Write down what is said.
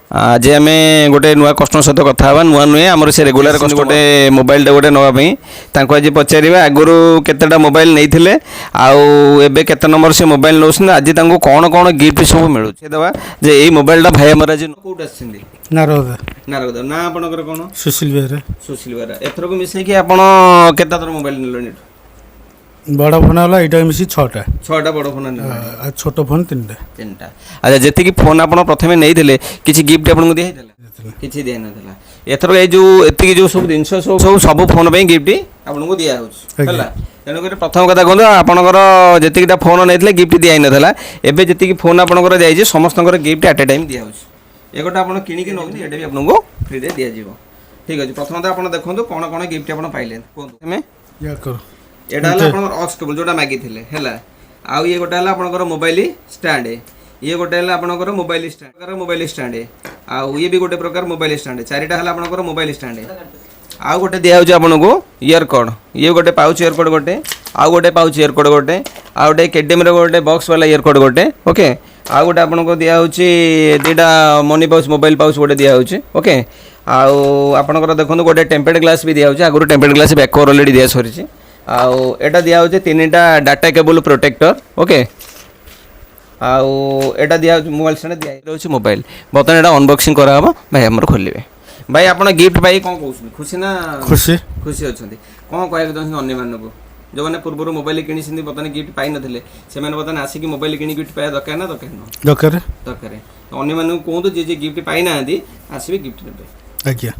ଆଜି ଆମେ ଗୋଟେ ନୂଆ କଷ୍ଟମର ସହିତ କଥା ହେବା। ନୂଆ ନୁହେଁ, ଆମର ସେ ରେଗୁଲାର କଷ୍ଟମର। ଗୋଟେ ମୋବାଇଲଟା ଗୋଟେ ନେବା ପାଇଁ ତାଙ୍କୁ ଆଜି ପଚାରିବା, ଆଗରୁ କେତେଟା ମୋବାଇଲ ନେଇଥିଲେ ଆଉ ଏବେ କେତେ ନମ୍ବର ସେ ମୋବାଇଲ ନେଉଛନ୍ତି, ଆଜି ତାଙ୍କୁ କ'ଣ କ'ଣ ଗିଫ୍ଟ ସବୁ ମିଳୁଛି ଦେବା ଯେ ଏଇ ମୋବାଇଲଟା ଭାଇ ଆମର ଆଜି କୋଉଠି ଆସିଛନ୍ତି? ନାରଦ। ନାରଦ ନା, ଆପଣଙ୍କର କ'ଣ? ସୁଶୀଲ ବେହେରା। ସୁଶୀଲ ବେହେରା। ଏଥରକୁ ମିଶେଇକି ଆପଣ କେତେ ଥର ମୋବାଇଲ ନେଲେଣି ଏଠୁ? ବଡ଼ ଫୋନ୍ ହେଲା ଏଇଟା ମିଶି 6ଟା। 6ଟା ବଡ଼ ଫୋନ୍ ନେଲେଣି। ଆଉ ଛୋଟ ଫୋନ୍ 3ଟା। 3ଟା। ଆଚ୍ଛା, ଯେତିକି ଫୋନ୍ ଆପଣ ପ୍ରଥମେ ନେଇଥିଲେ, କିଛି ଗିଫ୍ଟ ଆପଣଙ୍କୁ ଦିଆହେଇଥିଲା? କିଛି ଦିଆହେଇନଥିଲା। ଏଥର ଏଇ ଯେଉଁ ଏତିକି ଯେଉଁ ସବୁ ଜିନିଷ ସବୁ ସବୁ ସବୁ ଫୋନ୍ ପାଇଁ ଗିଫ୍ଟ ଆପଣଙ୍କୁ ଦିଆହେଉଛି। ଆଜ୍ଞା। ହେଲା, ତେଣୁକରି ପ୍ରଥମ କଥା କୁହନ୍ତୁ, ଆପଣଙ୍କର ଯେତିକିଟା ଫୋନ୍ ନେଇଥିଲେ ଗିଫ୍ଟ ଦିଆହେଇନଥିଲା, ଏବେ ଯେତିକି ଫୋନ୍ ଆପଣଙ୍କର ଦିଆଯାଇଛି, ସମସ୍ତଙ୍କର ଗିଫ୍ଟ ଆଟ୍ ଏ ଟାଇମ୍ ଦିଆହେଉଛି। ଏ ଗୋଟେ ଆପଣ କିଣିକି ନେଉଛନ୍ତି, ଏଇଟା ବି ଆପଣଙ୍କୁ ଫ୍ରିରେ ଦିଆଯିବ। ଠିକ୍ ଅଛି, ପ୍ରଥମତଃ ଆପଣ ଦେଖନ୍ତୁ କ'ଣ କ'ଣ ଗିଫ୍ଟ ଆପଣ ପାଇଲେ, କୁହନ୍ତୁ ଆମେ। ୟା କର। ଏଇଟା ହେଲା ଆପଣଙ୍କର ଅକ୍ସ କେବୁଲ ଯୋଉଟା ମାଗିଥିଲେ, ହେଲା। ଆଉ ଇଏ ଗୋଟେ ହେଲା ଆପଣଙ୍କର ମୋବାଇଲ ଷ୍ଟାଣ୍ଡ। ଇଏ ଗୋଟେ ହେଲା ଆପଣଙ୍କର ମୋବାଇଲ ଷ୍ଟାଣ୍ଡ, ମୋବାଇଲ ଷ୍ଟାଣ୍ଡ। ଆଉ ଇଏ ବି ଗୋଟେ ପ୍ରକାର ମୋବାଇଲ ଷ୍ଟାଣ୍ଡ। ଚାରିଟା ହେଲା ଆପଣଙ୍କର ମୋବାଇଲ ଷ୍ଟାଣ୍ଡ। ଆଉ ଗୋଟେ ଦିଆହେଉଛି ଆପଣଙ୍କୁ ଇୟର କର୍ଡ଼। ଇଏ ଗୋଟେ ପାଉଚ୍ ଇୟର କର୍ଡ଼ ଗୋଟେ, ଆଉ ଗୋଟେ ପାଉଚ୍ ଇୟର କର୍ଡ଼ ଗୋଟେ, ଆଉ ଗୋଟେ କେଡିଏମ୍ର ଗୋଟେ ବକ୍ସ ବାଲା ଇୟର କର୍ଡ଼ ଗୋଟେ, ଓକେ। ଆଉ ଗୋଟେ ଆପଣଙ୍କୁ ଦିଆହେଉଛି 2ଟା ମନି ପାଉଚ୍, ମୋବାଇଲ ପାଉଚ୍ ଗୋଟେ ଦିଆହେଉଛି, ଓକେ। ଆଉ ଆପଣଙ୍କର ଦେଖନ୍ତୁ, ଗୋଟେ ଟେମ୍ପର୍ଡ ଗ୍ଲାସ୍ ବି ଦିଆହେଉଛି। ଆଗରୁ ଟେମ୍ପର୍ଡ ଗ୍ଲାସ୍ ବ୍ୟାକଭର ଅଲରେଡ଼ି ଦିଆ ସରିଛି। ଆଉ ଏଇଟା ଦିଆହେଉଛି 3ଟା ଡାଟା କେବୁଲ୍ ପ୍ରୋଟେକ୍ଟର, ଓକେ। ଆଉ ଏଇଟା ଦିଆହେଉଛି ମୋବାଇଲ ଷ୍ଟାଣ୍ଡ ଦିଆହେଉଛି ମୋବାଇଲ। ବର୍ତ୍ତମାନ ଏଇଟା ଅନବକ୍ସିଂ କରାହେବ, ଭାଇ ଆମର ଖୋଲିବେ। ଭାଇ, ଆପଣ ଗିଫ୍ଟ ପାଇ କ'ଣ କହୁଛନ୍ତି? ଖୁସି ନା? ଖୁସି। ଖୁସି ଅଛନ୍ତି। କ'ଣ କହିବାକୁ ଚାହୁଁଛନ୍ତି ଅନ୍ୟମାନଙ୍କୁ, ଯେଉଁମାନେ ପୂର୍ବରୁ ମୋବାଇଲ କିଣିଛନ୍ତି, ବର୍ତ୍ତମାନ ଗିଫ୍ଟ ପାଇନଥିଲେ, ସେମାନେ ବର୍ତ୍ତମାନ ଆସିକି ମୋବାଇଲ କିଣି ଗିଫ୍ଟ ପାଇବା ଦରକାର ନା ଦରକାର ନୁହଁ? ଦରକାର। ଦରକାର। ଅନ୍ୟମାନଙ୍କୁ କୁହନ୍ତୁ, ଯିଏ ଯିଏ ଗିଫ୍ଟ ପାଇନାହାନ୍ତି, ଆସିବେ, ଗିଫ୍ଟ ନେବେ। ଆଜ୍ଞା।